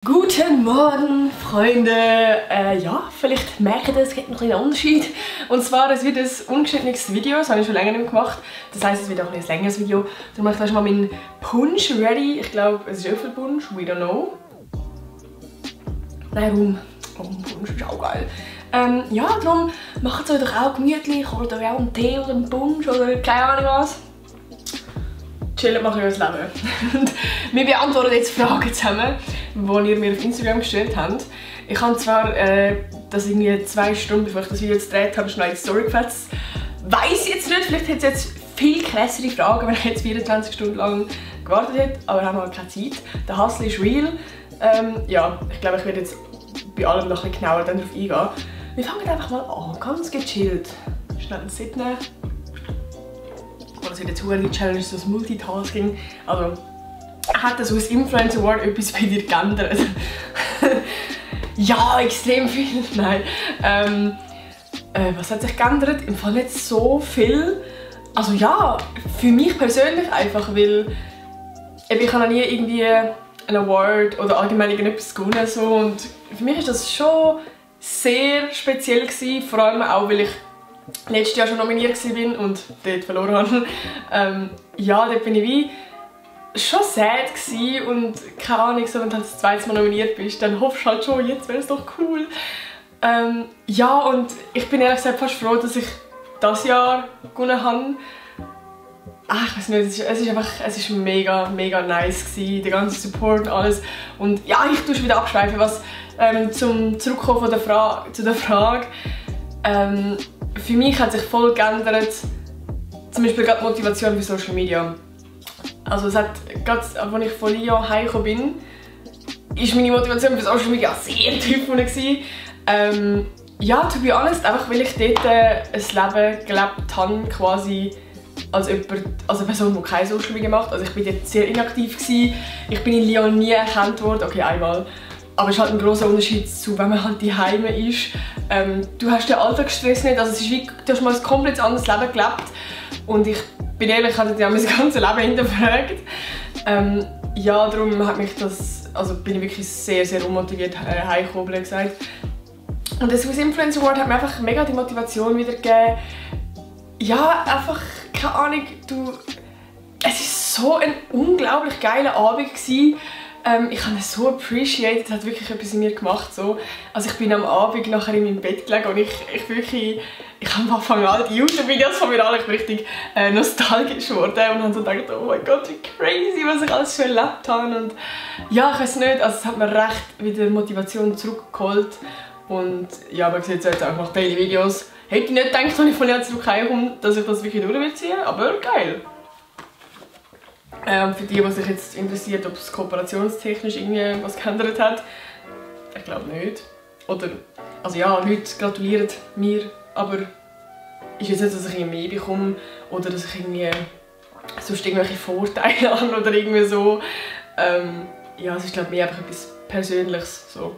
Guten Morgen, Freunde! Ja, vielleicht merkt ihr, es gibt einen kleinen Unterschied. Und zwar, es wird ein ungeschnittenes Video, das habe ich schon länger nicht mehr gemacht. Das heisst, es wird auch ein längeres Video. Darum mache ich gleich mal meinen Punsch ready. Ich glaube, es ist Äpfelpunsch, we don't know. Nein, Rum. Punsch ist auch geil. Ja, darum macht es euch doch auch gemütlich, holt euch auch einen Tee oder einen Punsch oder keine Ahnung was. Chillen mache ich euer Leben. Und wir beantworten jetzt Fragen zusammen, die ihr mir auf Instagram gestellt habt. Ich habe zwar das irgendwie 2 Stunden, bevor ich das Video jetzt gedreht habe, schon in die Story gefetzt. Weiss jetzt nicht, vielleicht hätte es jetzt viel krassere Fragen, wenn ich jetzt 24 Stunden lang gewartet hätte, aber wir haben halt keine Zeit. Der Hustle ist real. Ja, ich glaube, ich werde jetzt bei allem noch ein bisschen genauer darauf eingehen. Wir fangen einfach mal an, ganz gechillt. Schnell einen Sit nehmen. Das wird jetzt die Challenge, so das Multitasking. Also, hat das aus Influencer Award etwas bei dir geändert? Ja, extrem viel. Nein. Was hat sich geändert? Im Fall nicht so viel. Also ja, für mich persönlich einfach, weil ich habe noch nie irgendwie einen Award oder allgemein irgendetwas gewonnen. So. Und für mich war das schon sehr speziell gewesen, vor allem auch, weil ich letztes Jahr schon nominiert war und dort verloren habe. Ja, dort bin ich wie schon sad gewesen und keine Ahnung, so, wenn du halt das zweite Mal nominiert bist, dann hoffst du halt schon, jetzt wäre es doch cool. Ja, und ich bin ehrlich gesagt fast froh, dass ich das Jahr gewonnen habe. Ich weiß nicht, es ist mega nice gewesen, der ganze Support und alles. Und ja, ich tue schon wieder abschweifen, was zum Zurückkommen von zu der Frage. Für mich hat sich voll geändert, zum Beispiel gerade die Motivation für Social Media. Also es hat, gerade als ich von Lyon heimgekommen bin, ist meine Motivation für Social Media sehr tief gewesen. Ja, to be honest, einfach weil ich dort ein Leben gelebt habe, quasi als eine Person, die keine Social Media macht. Also ich bin dort sehr inaktiv gewesen. Ich bin in Lyon nie erkannt worden, okay, einmal. Aber es ist halt ein grosser Unterschied zu, wenn man halt daheim ist. Du hast den Alltagsstress nicht, also es ist wie, du hast mal ein komplett anderes Leben gelebt. Und ich bin ehrlich, ich habe ja mein ganzes Leben hinterfragt. Ja, darum hat mich das, also bin ich wirklich sehr unmotiviert heimgekommen, blöd gesagt. Und das Swiss Influencer Award hat mir einfach mega die Motivation wieder gegeben. Ja, einfach, keine Ahnung, es war so ein unglaublich geiler Abend gewesen. Ich habe es so appreciated, es hat wirklich etwas in mir gemacht. So. Also ich bin am Abend nachher in meinem Bett gelegen und ich habe am Anfang all die YouTube-Videos von mir an, ich bin richtig nostalgisch geworden und habe so gedacht, oh mein Gott, wie crazy, was ich alles schon erlebt habe. Und ja, ich weiß nicht, also es hat mir recht wieder Motivation zurückgeholt. Und ja, man sieht jetzt auch nach Daily Videos. Hätte ich nicht gedacht, als ich von Jahr zurück heimkomme, dass ich das wirklich durchziehe, aber geil. Für die sich jetzt interessiert, ob es kooperationstechnisch irgendwie was geändert hat, ich glaube nicht. Oder, also ja, Leute gratulieren mir, aber ist jetzt nicht, dass ich mehr bekomme oder dass ich irgendwie sonst irgendwelche Vorteile habe oder irgendwie so. Ja, es ist glaube ich mehr einfach etwas Persönliches. So.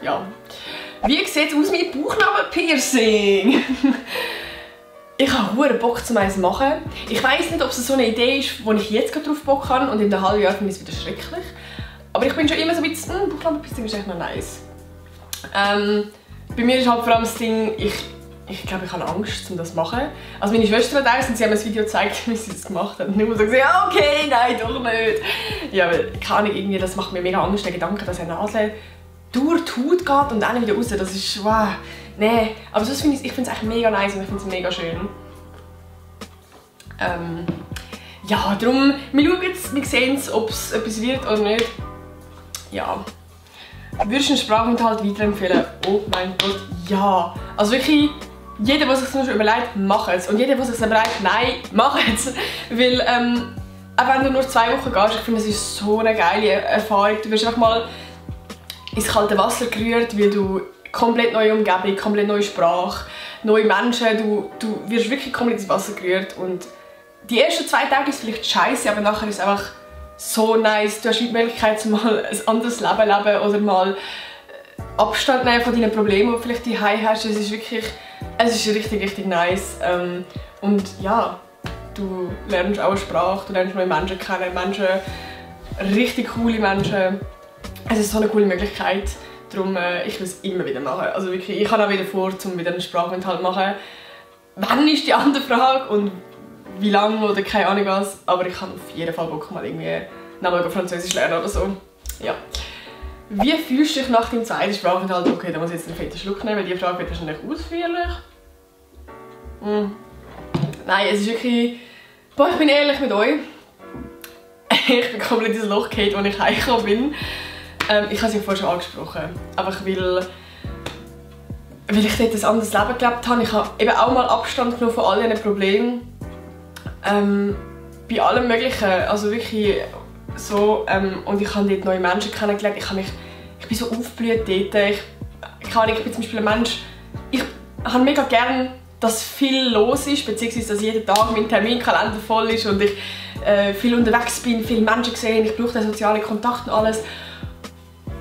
Ja. Wie sieht es aus mit Bauchnabelpiercing? Ich habe verdammt Bock zu eins machen. Ich weiss nicht, ob es so eine Idee ist, wo ich jetzt drauf Bock habe und in einem halben Jahr finde ich es wieder schrecklich. Aber ich bin schon immer so ein bisschen, Bauchnabelpiercing ist echt noch nice. Bei mir ist halt vor allem das Ding, ich glaube, ich habe Angst, um das zu machen. Also meine Schwester hat eins und sie haben mir ein Video gezeigt, wie sie das gemacht hat. Und ich muss sagen, ja, okay, nein, doch nicht. Ja, weil, keine Ahnung, irgendwie, das macht mir mega Angst, der Gedanke, dass eine Nase durch die Haut geht und dann wieder raus. Das ist, wow. Nee, aber sonst finde ich es echt mega nice und ich finde es mega schön. Ja, darum, wir schauen jetzt, wir sehen es, ob es etwas wird oder nicht. Ja. Würdest du einen Sprachunterhalt weiterempfehlen? Oh mein Gott, ja. Also wirklich, jeder, der sich das überlegt, macht es. Und jeder, der sich überlegt, nein, mach es. Weil, auch wenn du nur 2 Wochen gehst, ich finde, es ist so eine geile Erfahrung. Du wirst einfach mal ins kalte Wasser gerührt, weil du komplett neue Umgebung, komplett neue Sprache, neue Menschen, du wirst wirklich komplett ins Wasser gerührt und die ersten 2 Tage ist vielleicht scheiße, aber nachher ist es einfach so nice. Du hast die Möglichkeit, mal ein anderes Leben zu leben oder mal Abstand nehmen von deinen Problemen, die du vielleicht daheim hast. Es ist wirklich, es ist richtig nice. Und ja, du lernst auch eine Sprache, du lernst neue Menschen kennen, richtig coole Menschen. Es ist so eine coole Möglichkeit, darum ich will es immer wieder machen. Also wirklich, ich habe auch wieder vor, um wieder einen Sprachaufenthalt zu machen. Wann ist die andere Frage und wie lange oder keine Ahnung was, aber ich habe auf jeden Fall Bock, mal irgendwie nochmal Französisch lernen oder so. Ja. Wie fühlst du dich nach dem zweiten Sprachaufenthalt? Okay, da muss ich jetzt einen fetten Schluck nehmen, weil die Frage wird wahrscheinlich ausführlich. Nein, es ist wirklich... Boah, ich bin ehrlich mit euch. Ich bin komplett ins Loch gefallen, als ich heimgekommen bin. Ich habe es ja vorher schon angesprochen. Einfach weil ich dort ein anderes Leben gelebt habe. Ich habe eben auch mal Abstand genommen von all diesen Problemen. Bei allem Möglichen. Also wirklich so. Und ich habe dort neue Menschen kennengelernt. Ich bin so aufgeblüht dort. Ich bin zum Beispiel ein Mensch, ich habe mega gerne, dass viel los ist, beziehungsweise dass jeden Tag mein Terminkalender voll ist und ich viel unterwegs bin, viele Menschen gesehen, ich brauche den sozialen Kontakt und alles.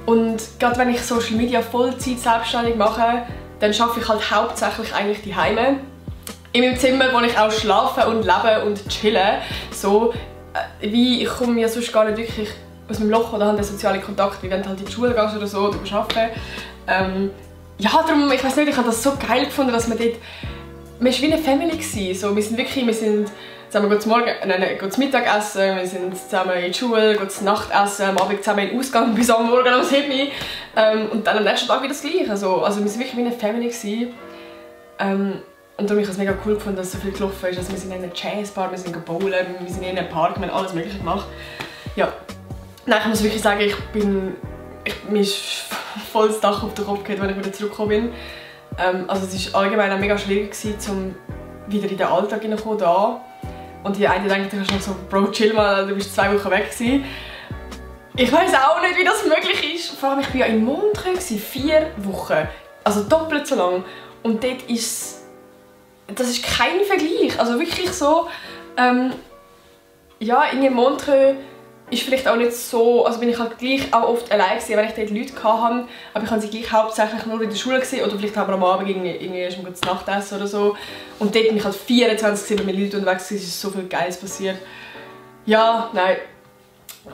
Und gerade wenn ich Social Media Vollzeit selbstständig mache, dann arbeite ich halt hauptsächlich eigentlich die Heime. In meinem Zimmer, wo ich auch schlafe und lebe und chille. So, wie ich komme ja sonst gar nicht wirklich aus meinem Loch oder habe den sozialen Kontakt, wie wenn du halt in die Schule gehst oder so, oder arbeiten. Ja, darum, ich weiß nicht, ich habe das so geil gefunden, dass wir dort... Wir waren wie eine Family. So, wir sind zusammen zum Mittagessen, wir sind zusammen in die Schule, gehen zum Nachtessen, am Abend zusammen in den Ausgang bis am Morgen um 7 Uhr. Und dann am nächsten Tag wieder das Gleiche. Also wir waren wirklich wie eine Family. Und darum habe ich es mega cool gefunden, dass so viel gelaufen ist. Also, wir sind in einer Jazzbar, wir sind bowlen, wir sind in einem Park, wir haben alles Mögliche gemacht. Ja. Nein, ich muss wirklich sagen, mir ist voll das Dach auf den Kopf gefallen, als ich wieder zurückgekommen bin. Also es war allgemein auch mega schwierig, um wieder in den Alltag hineinzukommen. Und die eine denkt, du hast noch so, Bro, chill mal, du bist 2 Wochen weg gewesen. Ich weiß auch nicht, wie das möglich ist. Vor allem, ich war ja in Montreux 4 Wochen. Also doppelt so lang. Und dort ist das ist kein Vergleich. Also wirklich so, ja, in Montreux ist vielleicht auch nicht so, also bin ich halt gleich auch oft allein gewesen, wenn ich dort Leute hatte, aber ich habe sie gleich hauptsächlich nur in der Schule gesehen oder vielleicht haben wir am Abend irgendwie erst mal zu Nachtessen oder so. Und dort bin ich halt 24 gewesen, mit Leuten unterwegs gewesen, es ist so viel Geiles passiert. Ja, nein,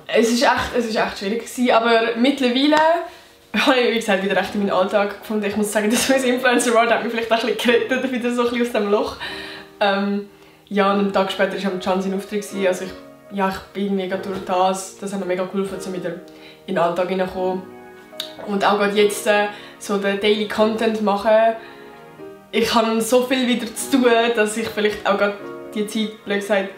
es ist echt schwierig gewesen, aber mittlerweile habe ich, wie gesagt, wieder recht in meinen Alltag gefunden. Ich muss sagen, das Influencer World hat mich vielleicht auch ein bisschen gerettet, wieder so ein bisschen aus dem Loch. Ja, und einen Tag später war am Can sein Auftritt, also ich bin mega durch das hat mir mega geholfen, um wieder in den Alltag hineinzukommen. Und auch gerade jetzt so den Daily Content machen. Ich habe so viel wieder zu tun, dass ich vielleicht auch gerade die Zeit, blöd gesagt,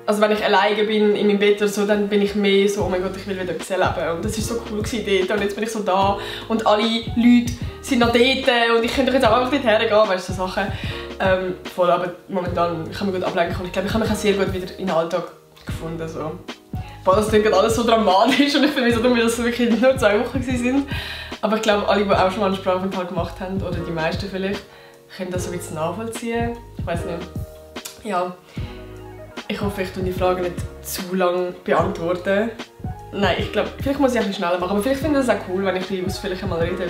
also wenn ich alleine bin in meinem Bett oder so, dann bin ich mehr so, oh mein Gott, ich will wieder etwas erleben. Und das war so cool dort. Und jetzt bin ich so da und alle Leute sind noch dort und ich könnte jetzt auch einfach dort hergehen, weißt du, so Sachen. Voll, aber momentan kann ich mich gut ablenken und ich glaube, ich habe mich auch sehr gut wieder in den Alltag gefunden. So. Boah, das klingt alles so dramatisch und ich finde mich so dumm, weil das wirklich nur 2 Wochen waren. Aber ich glaube, alle, die auch schon mal einen Sprachaufenthalt gemacht haben, oder die meisten vielleicht, können das so ein bisschen nachvollziehen. Ich weiß nicht. Ja. Ich hoffe, ich tue die Frage nicht zu lang beantworten. Nein, ich glaube, vielleicht muss ich ein bisschen schneller machen, aber vielleicht finde ich das auch cool, wenn ich ein bisschen ausführlicher mal rede.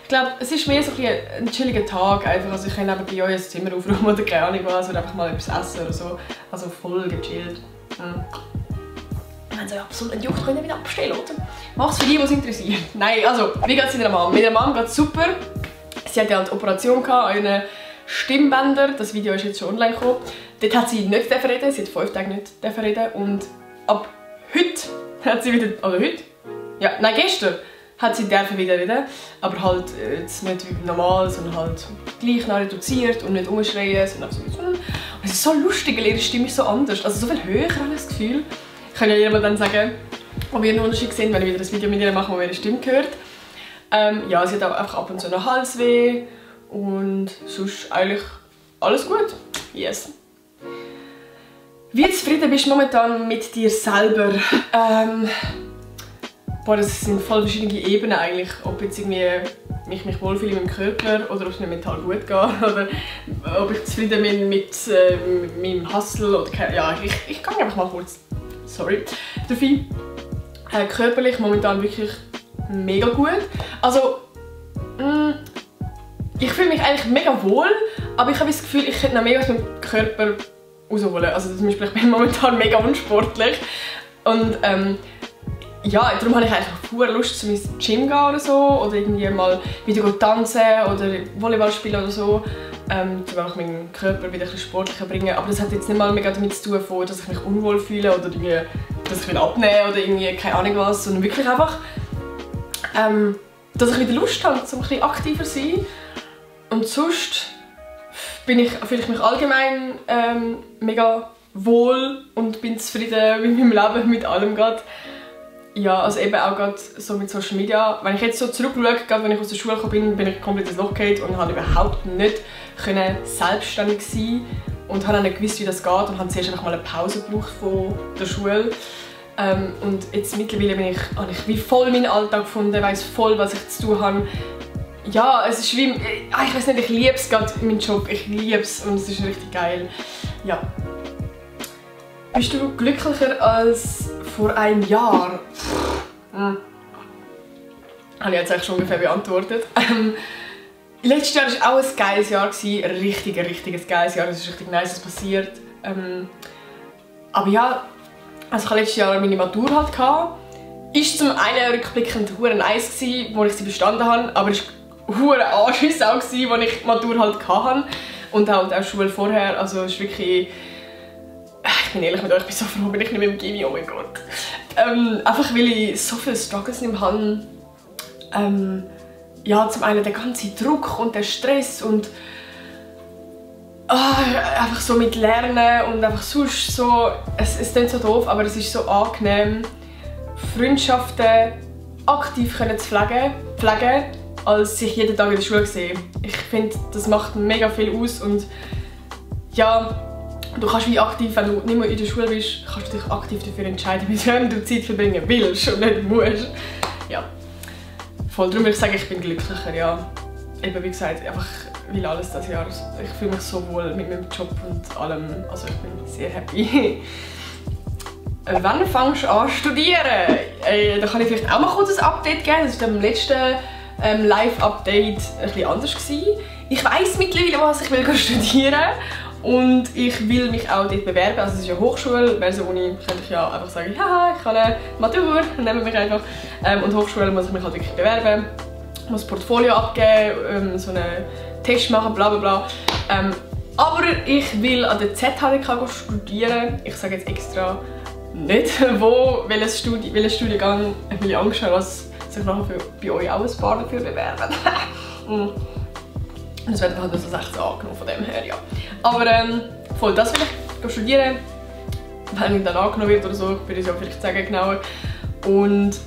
Ich glaube, es ist mehr so ein chilliger Tag, einfach. Also ich kann eben bei euch ein Zimmer aufräumen oder keine Ahnung was, oder einfach mal etwas essen oder so. Also voll gechillt. Wenn es euch absolut nicht juckt, könnt ihr wieder abstellen, oder? Macht's für die, die es interessiert. Nein, also, wie geht es mit der Mom? Mit der Mom geht es super. Sie hatte halt eine Operation an ihren Stimmbändern. Das Video ist jetzt schon online gekommen. Dort hat sie nicht reden, sie hat 5 Tage nicht reden. Und ab heute hat sie wieder, oder heute? Ja, nein, gestern hat sie wieder reden. Aber halt jetzt nicht wie normal, sondern halt gleich noch reduziert und nicht umschreien, sondern so. Und es ist so lustig, weil ihre Stimme ist so anders. Also so viel höher, habe ich das Gefühl. Ich kann ja jemand dann sagen, ob ihr einen Unterschied seht, wenn ich wieder ein Video mit ihr mache, wo ihr ihre Stimme hört. Ja, sie hat auch einfach ab und zu noch Halsweh. Und sonst eigentlich alles gut. Yes. Wie zufrieden bist du momentan mit dir selber? Boah, das sind voll verschiedene Ebenen eigentlich. Ob jetzt irgendwie mich wohlfühle in meinem Körper oder ob es mir mental gut geht oder ob ich zufrieden bin mit meinem Hustle oder ja, ich kann einfach mal kurz, sorry, dafür. Körperlich momentan wirklich mega gut. Also, ich fühle mich eigentlich mega wohl, aber ich habe das Gefühl, ich könnte noch mehr aus meinem Körper rausholen. Also zum Beispiel, ich bin momentan mega unsportlich und ja, darum habe ich einfach pure Lust, zu ins Gym gehen oder so. Oder irgendwie mal wieder tanzen oder Volleyball spielen oder so. Um einfach meinen Körper wieder ein bisschen sportlicher bringen. Aber das hat jetzt nicht mal mega damit zu tun, dass ich mich unwohl fühle oder irgendwie, dass ich abnehmen oder irgendwie keine Ahnung was. Sondern wirklich einfach, dass ich wieder Lust habe, um ein bisschen aktiver zu sein. Und sonst fühle ich mich allgemein mega wohl und bin zufrieden mit meinem Leben, mit allem gerade. Ja, also eben auch gerade so mit Social Media. Wenn ich jetzt so zurückschaue, gerade wenn ich aus der Schule gekommen bin ich komplett ins Loch gefallen und habe überhaupt nicht selbstständig sein und habe dann nicht gewusst, wie das geht und habe zuerst einfach mal eine Pause gebraucht von der Schule. Und jetzt mittlerweile habe ich wie voll meinen Alltag gefunden, weiss voll, was ich zu tun habe. Ja, es ist wie, ich weiß nicht, ich liebe es gerade, meinen Job, ich liebe es und es ist richtig geil. Ja. Bist du glücklicher als vor einem Jahr? Habe ich jetzt eigentlich schon ungefähr beantwortet. Letztes Jahr war auch ein geiles Jahr, ein richtiges geiles Jahr, es ist richtig nice, was passiert. Aber ja, also ich hatte letztes Jahr meine Matur halt gehabt. Ist zum einen rückblickend hure nice gewesen, wo ich sie bestanden habe, aber es war hure Anschiss auch gewesen, wo ich die Matur halt hatte. Und halt auch Schule vorher, also es ist wirklich... Ich bin ehrlich mit euch, ich bin so froh, bin ich nicht mehr im Gymi, oh mein Gott. Einfach weil ich so viele Struggles nicht mehr habe. Ja, zum einen der ganze Druck und der Stress und einfach so mit Lernen und einfach sonst so, es klingt so doof, aber es ist so angenehm, Freundschaften aktiv zu pflegen, als sich jeden Tag in der Schule zu sehen. Ich finde, das macht mega viel aus und ja, du kannst wie aktiv, wenn du nicht mehr in der Schule bist, kannst du dich aktiv dafür entscheiden, mit wem du Zeit verbringen willst und nicht musst. Ja. Voll, darum würde ich sagen, ich bin glücklicher, ja. Eben wie gesagt, einfach weil alles das Jahr. Ich fühle mich so wohl mit meinem Job und allem. Also ich bin sehr happy. Wann fängst du an zu studieren? Da kann ich vielleicht auch mal kurz ein Update geben. Das war beim letzten Live-Update ein bisschen anders gewesen. Ich weiss mittlerweile, was ich will studieren. Und ich will mich auch dort bewerben. Also es ist ja Hochschule, wäre so Uni, könnte ich ja einfach sagen, ja, ich habe eine Matur, nehmen mich einfach. Und Hochschule muss ich mich halt wirklich bewerben, muss Portfolio abgeben, so einen Test machen, bla bla bla. Aber ich will an der ZHDK studieren. Ich sage jetzt extra nicht, welchen Studiengang, weil ich Angst habe, dass sich nachher bei euch auch ein paar dafür bewerben. Das wird halt so 16 angenommen von dem her, ja. Aber voll, das will ich studieren, wenn ich dann angenommen wird oder so, würde ich es ja vielleicht sagen genauer. Und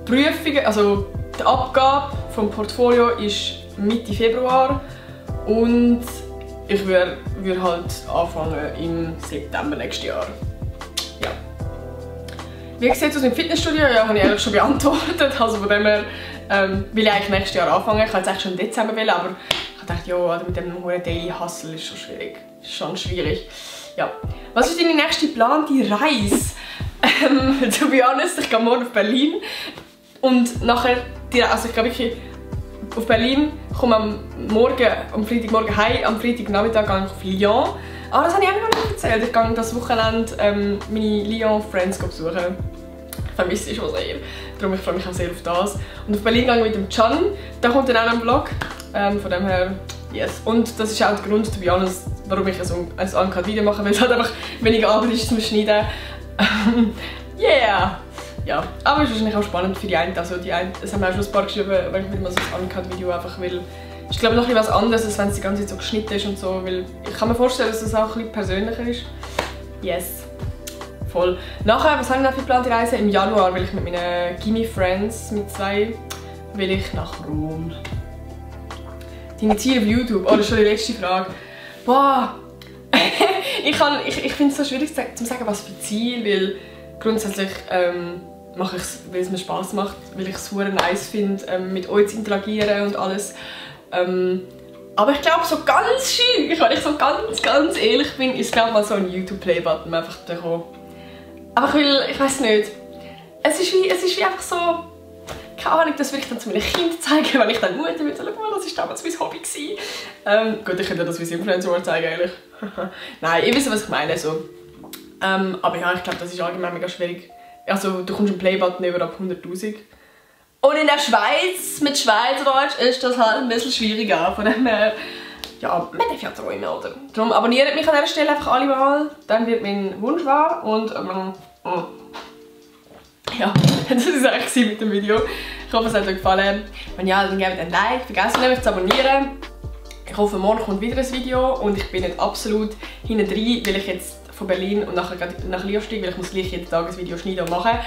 Prüfungen, also die Abgabe vom Portfolio ist Mitte Februar und ich würde halt anfangen im September nächstes Jahr. Ja. Wie sieht es aus im Fitnessstudio? Ja, habe ich eigentlich schon beantwortet, also von dem her will ich eigentlich nächstes Jahr anfangen. Ich wollte es eigentlich schon im Dezember wählen, aber ich dachte, ja, mit dem hohen Daily Hustle ist schon schwierig. Ist schon schwierig. Ja. Was ist deine nächste geplante Reise? To be honest, ich gehe morgen auf Berlin und nachher, also ich gehe wirklich auf Berlin, komme am Freitagmorgen heim, am Freitagnachmittag gehe ich auf Lyon. Aber das habe ich auch noch nicht erzählt. Ich gehe das Wochenende meine Lyon-Friends besuchen. Ich vermisse sie schon sehr. Darum freue ich mich auch sehr auf das. Und auf Berlin gehe ich mit dem Can. Da kommt dann auch ein Vlog. Von dem her, yes. Und das ist auch der Grund, to be honest, warum ich ein Uncut-Video mache, weil es halt einfach weniger Arbeit ist zum Schneiden. Yeah! Ja, aber es ist wahrscheinlich auch spannend für die einen. Also es haben auch schon ein paar geschrieben, wenn ich wieder mal so ein Uncut-Video einfach will. Ich glaube noch etwas anderes, als wenn es die ganze Zeit so geschnitten ist und so, weil ich kann mir vorstellen, dass es auch ein bisschen persönlicher ist. Yes. Voll. Nachher, was habe ich noch für geplante Reise? Im Januar will ich mit meinen Gymi-Friends, mit 2, will ich nach Rom. Deine Ziele auf YouTube? Oh, das ist schon die letzte Frage. Boah! ich finde es so schwierig zu sagen, was für Ziel, weil grundsätzlich mache ich es, weil es mir Spass macht, weil ich es super nice finde, mit euch zu interagieren und alles. Aber ich glaube, so ganz schön, wenn ich so ganz ehrlich bin, ist glaube mal so ein YouTube-Play-Button einfach bekommen. Aber ich weiß nicht. Es ist wie einfach so, keine Ahnung, das will ich dann zu meinen Kindern zeigen, wenn ich dann Mutter bin. Schau mal, das war damals mein Hobby gewesen. Gut, ich könnte das wie Influencer zeigen, ehrlich. Nein, ihr wisst, was ich meine. So. Aber ja, ich glaube, das ist allgemein mega schwierig, Also du kommst einen Playbutton über ab 100'000. Und in der Schweiz, mit Schweizerdeutsch, ist das halt ein bisschen schwieriger. Von dem her, ja, man darf ja träumen, oder? Darum abonniert mich an dieser Stelle einfach alle mal. Dann wird mein Wunsch wahr. Und ja, das war es eigentlich mit dem Video. Ich hoffe, es hat euch gefallen. Wenn ja, dann gebt ein Like. Vergesst nicht, mich zu abonnieren. Ich hoffe, morgen kommt wieder ein Video. Und ich bin nicht absolut hinten drin, weil ich jetzt von Berlin und nachher nach Lyon steige, weil ich muss gleich jeden Tag ein Video schneiden und machen.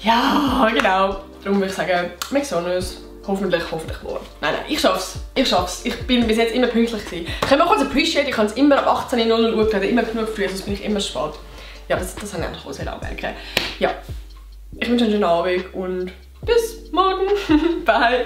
Ja, genau. Darum würde ich sagen, wir sehen uns. Hoffentlich morgen. Nein, ich schaff's. Ich bin bis jetzt immer pünktlich gewesen. Können wir kurz appreciate, ich habe es immer ab 18:00 Uhr geschaut, immer genug früh, sonst bin ich immer spät. Ja, das habe ich eigentlich auch anmerken. Ja, ich wünsche euch einen schönen Abend und bis morgen. Bye.